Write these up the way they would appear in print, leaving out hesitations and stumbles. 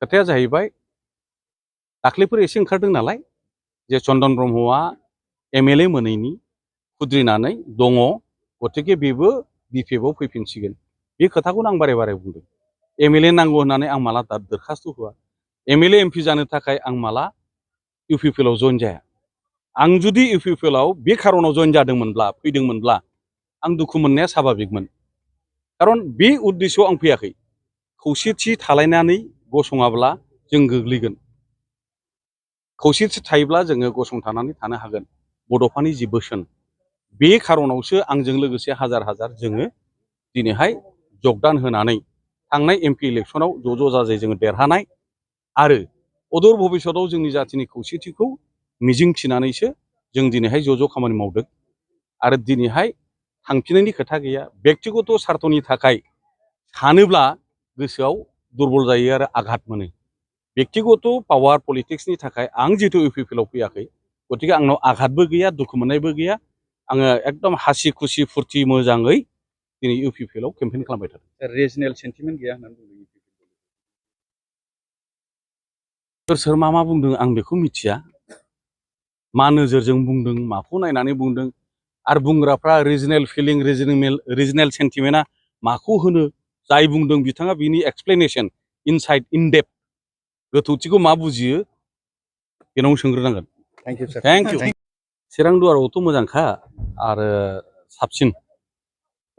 खोथाया जाहैबाय दाख्लैफोर एसे ओंखारदों नालाय जे चन्दन ब्रह्मआ एमएलए मोनैनि खुद्रिनानै दङ गतिके बेबो बिपिएफआव फैफिनसिगोन बे खोथाखौनो आं बारे बारे बुंदों एमएलए नांगौ होननानै आं माला दरखास्त होआ एमएलए एमपि जानो थाखाय आं माला इउपिपिएलआव जइन जाया आं जुदि इउपिपिएलआव बे खारनाव जइन जादोंमोनब्ला फैदोंमोनब्ला आं दुखु मोननाया स्वाभाबिकमोन खारन बे उद्देश्यआव आं फैयाखै खौसेथि थालायनानै गसङाब्ला जों गोग्लैगोन खौसेथि थायोब्ला जोङो गसंथानानै थानो हागोन बड'फानि जि बोसोन बे खारनावसो आंजों लोगोसे हाजार हाजार जोङो दिनैहाय जगदान होनानै थांनाय एमपि इलेक्सनाव ज' जाजाय जोङो देरहानाय आरो अदूर भबिष्यतआव जोंनि जातिनि खौसेथिखौ मिजिंथिनानैसो जों दिनैहाय ज' खामानि मावदों आरो दिनैहाय थांफिननायनि खोथा गैया व्यक्तिगत स्वार्थनि थाखाय सानोब्ला गोसोआव दुरबल जायो आरो आघात मोनो व्यक्तिगत पावार पलिटिक्सनि थाखाय आं जिहेतु इउपिपिएलआव फैयाखै गतिके आंनाव आघातबो गैया दुखु मोननायबो गैया आङो एकदम हासि खुसि फुर्ति मोजाङै दिनै इउपिपिएलआव केम्पेइन खालामबाय थादों रिजनेल सेन्टिमेन्ट गैया होननानै बुंदों सोर मा बुंदों आं बेखौ मिथिया मा नोजोरजों बुंदों माखौ नायनानै बुंदों आरो बुंग्राफ्रा रिजनेल फिलिं रिजनेल सेन्टिमेन्टआ माखौ होनो जाय बुंदों बिथाङा बिनि एक्सप्लेनेसन इनसाइड इन डेप्थ गोथौथिखौ मा बुजियो बेनाव सोंग्रोनांगोन थेंक इउ चिरां दुवारावथ' मोजांखा आरो साबसिन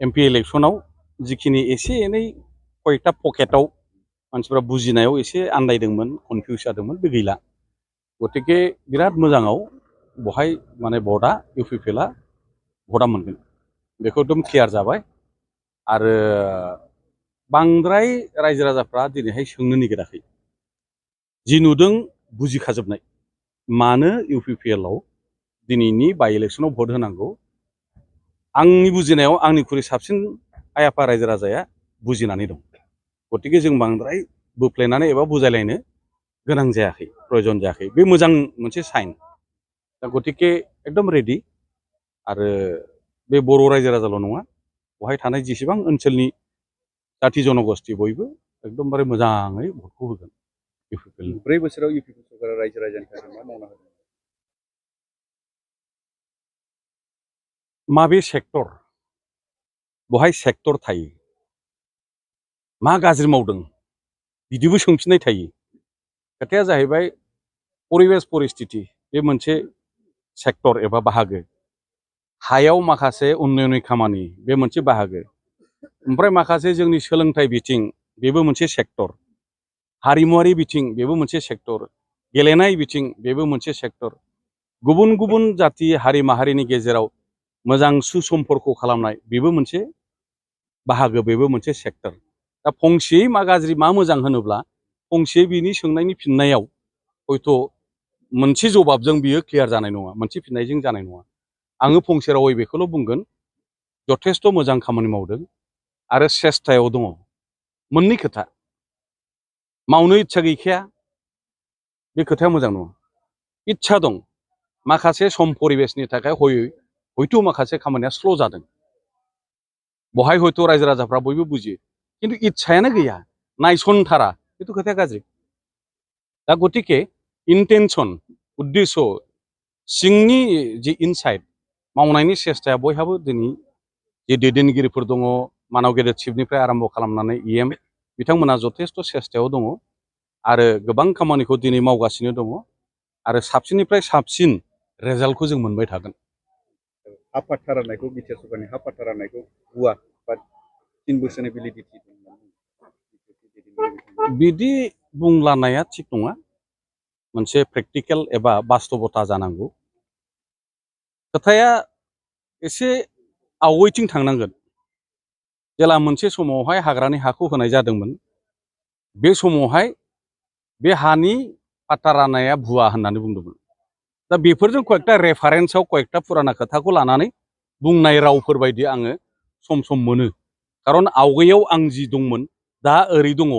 एमपि इलेक्सनाव जिखिनि एसे एनै कयेकटा पकेटाव मानसिफ्रा बुजिनायाव एसे आन्दायदोंमोन कनफिउज जादोंमोन बे गैला गतिके बिराद मोजाङाव बहाय माने भटआ इउपिपिएलआ भटआ मोनगोन बेखौ एकदम क्लियार जाबाय आरो बांद्राय रायजो राजाफ्रा दिनैहाय सोंनो नागिराखै जि नुदों बुजिखाजोबनाय मानो इउपिपिएलआव दिनैनि बाइ इलेक्सनाव भट होनांगौ आंनि बुजिनायाव आंनिख्रुइ साबसिन आइ आफा रायजो राजाया बुजिनानै दं गतिके जों बांद्राय बोफ्लेनानै एबा बुजायलायनो गोनां जायाखै प्रयजन जायाखै बे मोजां मोनसे साइन दा गतिके एकदम रेडि आरो बे बर' रायजो राजाल' नङा बहाय थानाय जेसेबां ओनसोलनि जाथि जनगोष्ठी बयबो एकदमबारे मोजाङै भटखौ होगोन इउपिपिएल 4 बोसोराव इउपिपिएल सरकारा रायजो राजानि थाखाय मा मावना होदों माबे सेक्टर बहाय सेक्टर थायो मा गाज्रि मावदों बिदिबो सोंफिननाय थायो खोथाया जाहैबाय परिबेस परिस्थिति बे मोनसे सेक्टर एबा बाहागो हायाव माखासे उन्नयननि खामानि बे मोनसे बाहागो ओमफ्राय माखासे जोंनि सोलोंथाइ बिथिं बेबो मोनसे सेक्टर हारिमुवारि बिथिं बेबो मोनसे सेक्टर गेलेनाय बिथिं बेबो मोनसे सेक्टर गुबुन गुबुन जाति हारि माहारिनि गेजेराव मोजां सुसम्पर्क खालामनाय बेबो मोनसे बाहागो बेबो मोनसे सेक्टर दा फंसेयै मा गाज्रि मा मोजां होनोब्ला फंसेयै बिनि सोंनायनि फिननायाव हयथ' मोनसे जवाबजों बियो क्लियार जानाय नङा मोनसे फिननायजों जानाय नङा आङो फंसे रावै बेखौल' बुंगोन जथेस्थ' मोजां खामानि मावदों आरो सेस्थायाव दङ मोननै खोथा मावनो इच्छा गैखाया बे खोथाया मोजां नङा इच्छा दं माखासे सम परिबेसनि थाखाय हयथ' माखासे खामानिया स्ल' जादों बहाय हयथ' रायजो राजाफ्रा बयबो बुजियो खिन्थु इच्छायानो गैया नायसनथारा बेथ' खोथाया गाज्रि दा गतिके इन्टेनसन उद्देश्य सिंनि जि इनसाइड मावनायनि सेस्थाया बयहाबो दिनै जे दैदेनगिरिफोर दङ मानाव गेदेर चिफनिफ्राय आरम्भ खालामनानै इएम बिथांमोना जथेस्थ' सेस्थायाव दङ आरो गोबां खामानिखौ दिनै मावगासिनो दङ आरो साबसिननिफ्राय साबसिन रेजाल्टखौ जों मोनबाय थागोन हा पाट्टा राननायखौ बिटिआर सरकारनि हा पाट्टा राननायखौ होआ बा 3 बोसोरनि भेलिडिटि बिदि बुंलानाया थिग नङा मोनसे प्रेक्टिकेल एबा बास्तबता जानांगौ खोथाया एसे आवगायथिं थांनांगोन जेला मोनसे समावहाय हाग्रानि हाखौ होनाय जादोंमोन बे समावहाय बे हानि पाट्टा राननाया भुवा होननानै बुंदोंमोन दा बेफोरजों कयेकटा रेफारेन्सआव कयेकटा फुराना खोथाखौ लानानै बुंनाय रावफोर बायदि आङो सम सम मोनो खारन आवगायाव आं जि दंमोन दा ओरै दङ